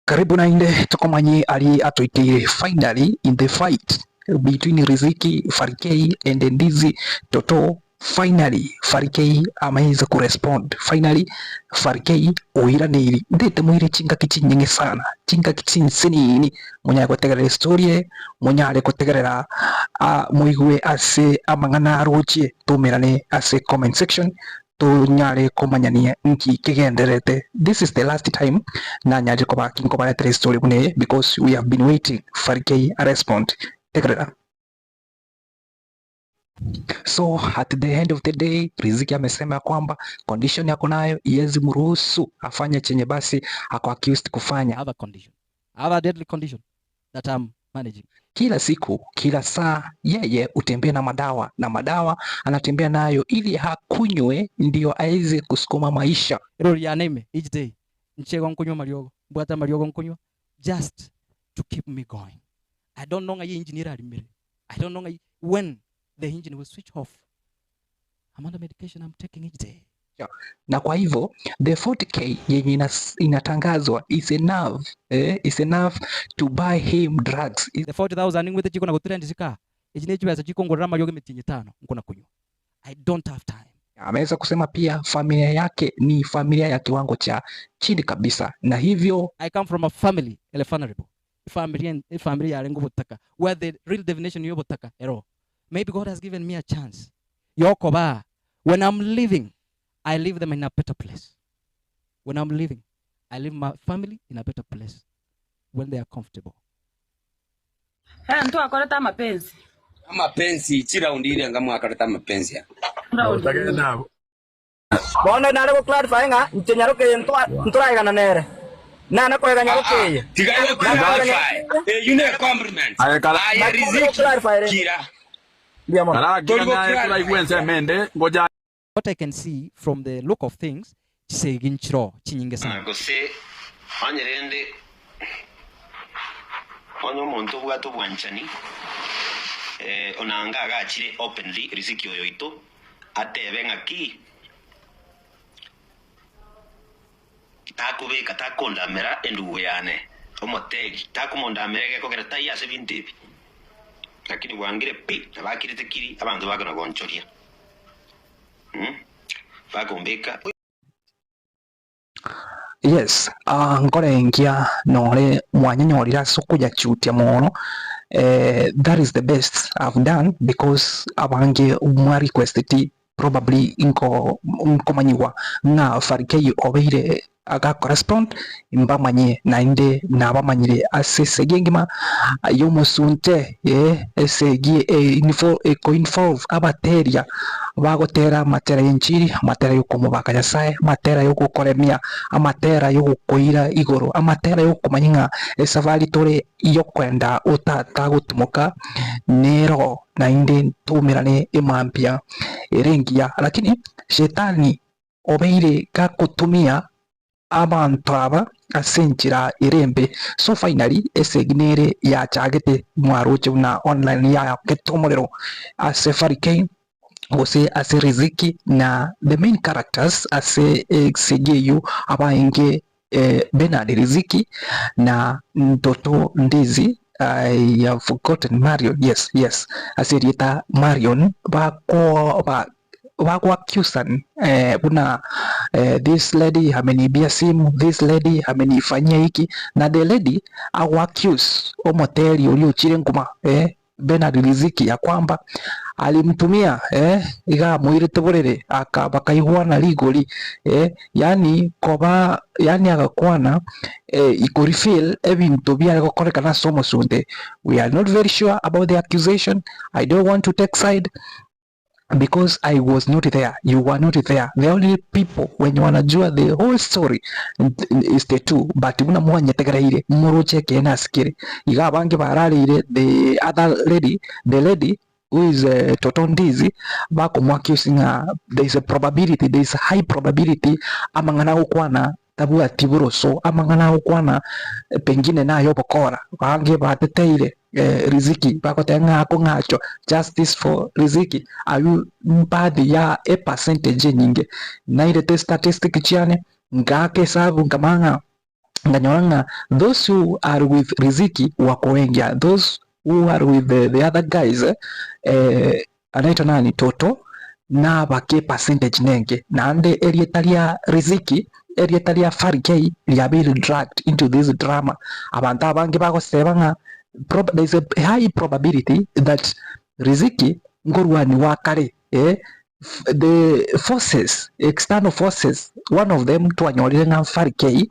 Karibu naende tokomanye aria atoikeire finally in the fight between Riziki Farikei and Ndizi Toto finally Farikei amaize ku respond finally Farikei oiraneiri ndete moire chingaki chinyinge sana chingaki chinsinini monyare gotegerera estory eye monyare gotegerera moigwe ase amang'ana arochie toumerane ase comment section tonyare komanyania nki kegendererete this is the last time nanyarire koba ginkobaretera estory buna eye because we have been waiting Farikei a respond tegerera. So at the end of the day Riziki amesema ya kwamba condition yako nayo iwezi mruhusu afanye chenye basi ako accused kufanya. I have a condition. I have a deadly condition that I'm managing. Kila siku kila saa yeye hutembea na madawa na madawa anatembea nayo ili hakunywe ndio aweze kusukuma maisha. Erori yane ime each day nche igo nkonywa amariogo mbwate amariogo nkonywa just to keep me going. I don't know ng'ai engine erarimere, I don't know ng'ai when the engine will switch off. I'm under medication I'm taking each day. Na kwa hivyo the 40k yenye inatangazwa is enough, eh, is enough to buy him drugs. The 40,000 ningwete chikona gotrend chika echi ne chibesa chikongorera amariogo emetienyi etano nkona konywa. I don't have time. Ameweza kusema pia familia yake ni familia ya kiwango cha chini kabisa, na hivyo I come from a family ele vulnerable. Efamiri efamiri yarenge obotaka where the real definition ya obotaka ero. Maybe God has given me a chance yokobaa when I'm leaving I leave them in a better place. When I'm leaving I leave my family in a better place when they are comfortable. Eh, ntwakorete amapenzi. Amapenzi chiraundi iria anga mwakorete amapenzi aya. Round Otagenda abo. Bono nare go clarify ng'a inche nyaroka eye ntoraegana nere. Nana koega nyaroka eye. Tiga igo clarify. Eyio ne compliment. Aye kara. Aye Nako Riziki clarify re. kira. Mbuya mono. Karakira Tori go naye clarify. toraigwe ensemo ende ngocha What I can see from the look of things, chisegi nchiroo chinyinge sana. Gose onye rende onye omonto obwate obwanchani, onanga agachire openly riziki oyo oito, atebe ng'aki takobeka takondamera endugu yane, omotegi, takomondamera egekogera taiyo ase ebinto ebi. Lakini bwangire pi, na bakirete kiri, abanto bakona gonchoria, bakombeka. Yes, ah, nkorengia nore mwanyenyorire ase okoyachutia mono eh, that is the best I've done because abange mwa requesteti probably nko nkomanyigwa ng'a Farikei obeire aga correspond mbamanye naende nabamanyire ase esegi engima y'omosunte eh, esegi eko involve abateria bagotera amatera y'enchiri, amatera y'okomobaka Nyasae, amatera y'ogokoremia, amatera y'ogokoira igoro, amatera y'okomanya ng'a esafari tore y'okwenda otatagotimoka nero naende ntoumerane emambia ere engiya. Lakini shetani obeire gagotumia abanto aba ase enchera ere embe. So finally esegi nere yachagete mwaroche buna online yaakete omorero ase Pharikei gose ase Riziki na the main characters ase esegi eyio abaenge Bernard Riziki na Ntoto Ndizi I have forgotten Marion yes yes ase erieta Marion bako ba bago accusan buna this lady ameniibia simu, this lady amenifanyia hiki, na the lady ago accuse omoteri oria ochire nkuma Bernard Riziki ya kwamba alimtumia iga amoirete borere aka bakaigwana rigori yaani koba yaani agakwana iko reveal ebinto biare gokorekana ase omosunte. We are not very sure about the accusation, I don't want to take side. because I was not there, you were not there. The only people wenye wanajua the whole story is the two but buna mwanyetegereire moroche ekeene ase kere iga abange barareire the other lady the lady who is uh, Toto Ndizi bakomo accuse ng'a there is a probability there is a high probability amang'ana agokwana tabwati boroso amang'ana agokwana pengine naye obokora bange bateteire Riziki bagoteba ng'a akong'achwa justice for Riziki aywo baadhi ya e percentage enyinge nairete statistic chiane ngaaka esabu nkamanya ng'a. Nkanyora ng'a those who are with Riziki wako wengi, those who are with the, the other guys eh, anaitwa nani Toto nabake percentage nenge naende erieta ria Riziki erieta ria Fari K riabeire dragged into this drama abanto abange bagoseba ng'a prob there is a high probability that Riziki nkorwani wa kare eh, the forces external forces one of them twanyorire ng'a Fari K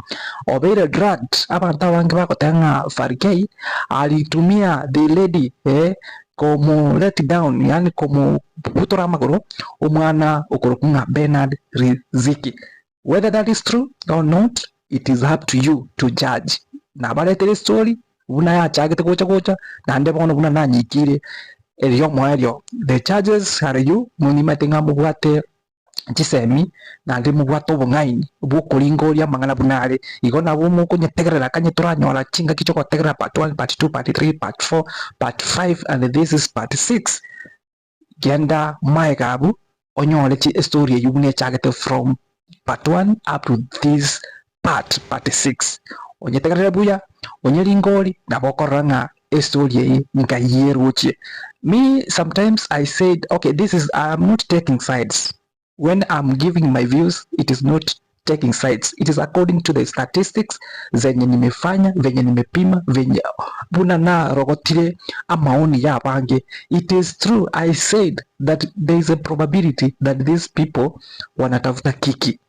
obeire dragged abanto abange bagoteba ng'a Fari K alitumia the lady eh, komo let down yaani komobutora amagoro omwana okorokwa ng'a Bernard Riziki. Whether that is true or not it is up to you to judge. Nabaretere estory buna yachagete gocha gocha naende bono buna nanyikire erio omoerio the charges are you monimate ng'a mobwate chisemi naende mobwate obong'aini bw'okoringoria amang'ana buna are. Igo nabo mokonyetegerera kanye toranyora chingaki chiogotegerera part one, part two, part three, part four, part five and this is part six. Genda maega abwo onyore chi estory eywo buna echagete from part one up to this part, part six. Onyetegerere buya, onyeringori nabo okorora ng'a estory eye nkai erochie. Me sometimes I said okay this is I'm not taking sides. When I'm giving my views it is not taking sides it is according to the statistics zenye nimefanya venye nimepima venye buna narogotire amaoni ya abange it is true I said that there is a probability that these people wanatafuta kiki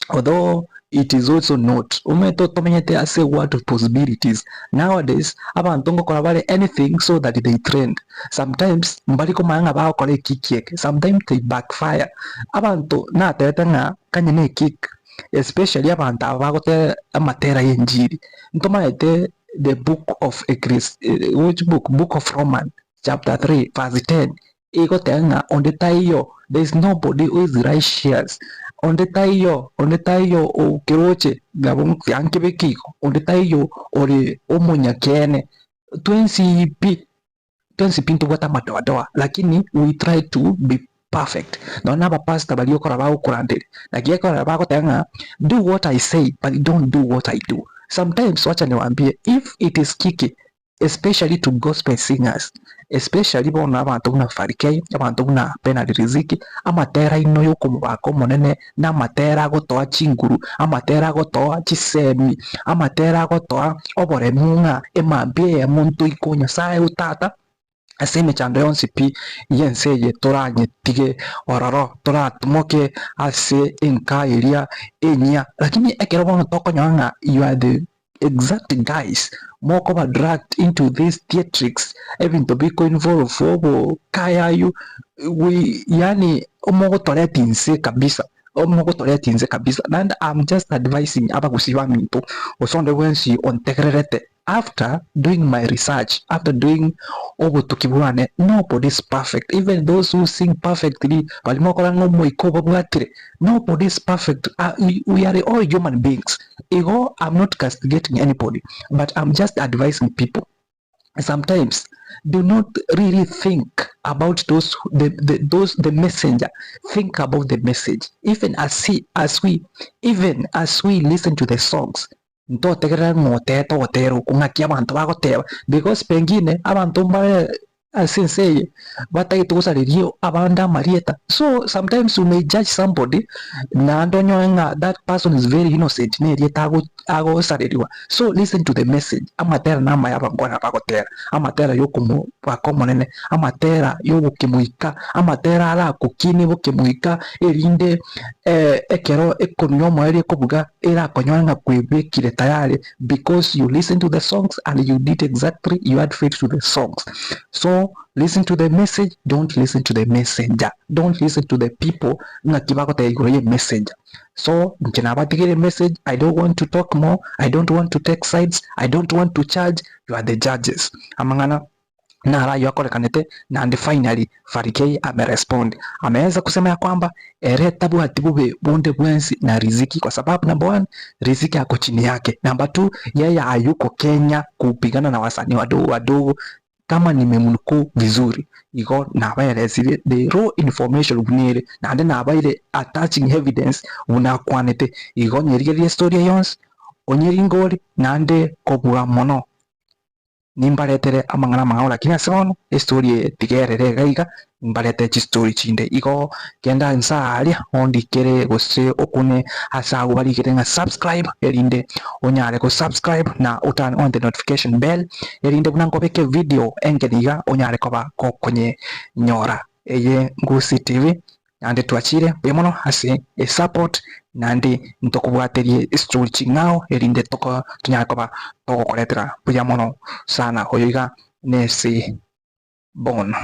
although it is also not omanyete otomenyete ase world of possibilities nowadays abanto ngokora bare anything so that they trend sometimes mbari komanya ng'a bagokora ekiki eke sometimes they backfire abanto natebete ng'a kanye na ekik especially abanto aba bagotera amatera ya enchiri ntomanyete the book of Eccles which book book of Roman chapter 3 verse 10 Egoteba ng'a onde taiyo, there is nobody who is righteous, onde taiyo, onde taiyo okeroche nabo tiga nkebeke igo, onde taiyo ore omonyakeene, twensi pi, twensi pi ntobwate amadoadoa lakini we try to be perfect. Nonya na abapastor baria okora bagokoranderia, naki ekero bagoteba ng'a do what I say but don't do what I do. Sometimes wacha niwaambie if it is kiki especially to gospel singers, especially bono abanto buna Fally K, abanto buna Bernard Riziki, amatera aino yokomobaka omonene na amatera agotoa chinguru, amatera agotoa chisemi, amatera agotoa oboremu ng'a emambia eyemo ntoike o Nyasaye o Tata ase emechando yonsi pi y'ense eye toranyetige ororo, toratimoke ase enka eria enyia. Lakini ekero bono tokonyora ng'a you are the exact guys mokoba dragged into this theatrics, ebinto biko involve obokayayu, we yaani omogotoreta inse kabisa, omogotoreta inse kabisa. Naende I'm just advising abagusii baminto, gose onde bwensi ontegererete, After doing my research, after doing obotuki bwane, nobody is perfect, even those who sing perfectly baria mokora ng'a omoika obabwatire, nobody is perfect, we are all human beings, igo I'm not castigating anybody but I'm just advising people, sometimes do not really think about those the, the, those the messenger, think about the message, even as, he, as we even as we listen to the songs Ntotegerere ng'a oteete ogotera okwo ng'aki abanto bagoteba, because pengine abanto mbare ase ense eye batagete gosareria abande amarieta. So sometimes you may judge somebody naende onyore ng'a that person is very innocent na erieta ago agosareriwa. So listen to the message, amatera namaya abangwana bagotera, amatera yokomobaka omonene, amatera yogokemoika, amatera aragokinie bokemoika erinde ekero ekonwa omoerio ekobuga erakonyore ng'a kwebekire tayari because you listen to the songs and you did exactly you had faith to the songs. So listen to the message, don't listen to the messenger, don't listen to the people ng'aki bagoteba igoro ye messenger. So inche nabatigere message, I don't want to talk more, I don't want to take sides, I don't want to charge, you are the judges. Amang'ana naro ayio akorekanete naende finally Farikei amerespond. Ameweza kusema ya kwamba ere tabwati bobe bonde bwensi na Riziki kwa sababu number one, Riziki ako chini yake. Number two, yeye hayuko Kenya kupigana na wasanii wadogo wadogo kama nimemnukuu vizuri igo nabaeresire the raw information buna ere naende nabaire attaching evidence buna akwanete igo nyerigererie estory eye yonsi. Onyeringori naende kobua mono. Nimbaretere amang'ana amang'ao lakini ase bono estory eye tiga erere iga iga nimbaretere chistory chinde. Igo genda inse aaria ondikere gose okune ase agwo barigete ng'a subscribe erinde onyare go subscribe na o turn on the notification bell erinde buna nkobeke video engeni iga onyare koba gokonyenyora. Eye Ngusi TV Naende twachire mbuya mono ase esupport naende ntokobwaterie estory ching'ao erinde toko tonyare koba togokoretera mbuya mono sana oyo iga nese bono.